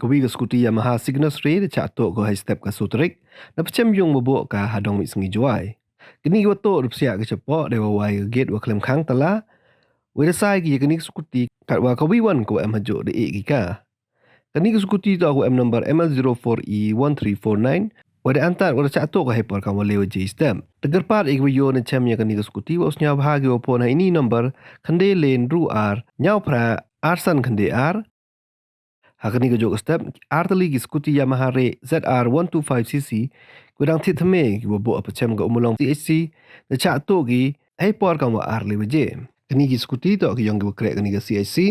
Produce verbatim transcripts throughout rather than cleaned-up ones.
Kawi ka scooty Yamaha Cygnus Ray da chah tuh ko hei step ka Sutrik, da pachem yung wa booh ka ha dong mih sngi Jowai. Kini ki wa tuh da psiah ki chapoh, da wa wai ka gate wa khlem khang tala, wa da sai ki ya kini ki scooty, katwa kawi wan ko em hajuh da ih ki ka. Kani ka scooty toh ko em number M L zero four E one three four nine, wa da antat wa da chah tuh ko hei por kam wa le waje step. Da kyrpad ya ki wa yoh ne chem ya kani ka scooty wa u sñiaw bha ki wa phone ha ini number khynde le ynru ar, ñiaw phra, ar san khynde ar. Ha kani ka juh ka step, ar tylli ki scooty Yamaha Ray Z R one two five C C, ki wa dang thied thymme ki wa booh ha pachem ka Ummulong C H C, da chah tuh ki hei por kam wa ar le waje. Kani ki scooty toh ki yong ki wa kreh kani ka C H C.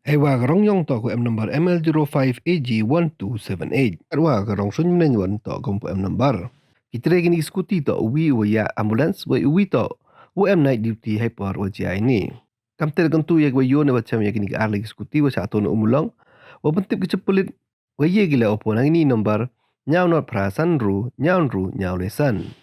Hei wa ka rong yong toh ko em number M L zero five A G one two seven eight. Katwa ka rong suiñ mneñ wan toh ko em number. Ki tre kini ki scooty toh uwi wa ya ambulance, wa uwi toh wa em night duty hei por wa jia ini. Kamte da kyntu ya ki wa yoh ne wa chem ya kini ki ar tylli ki scooty wa chah tuh na Ummulong, wa pyntip ki cha pulit, wa ye ki le wa phone ha ini number ñiaw not phra san ynru, ñiaw ynru, ñiaw le san.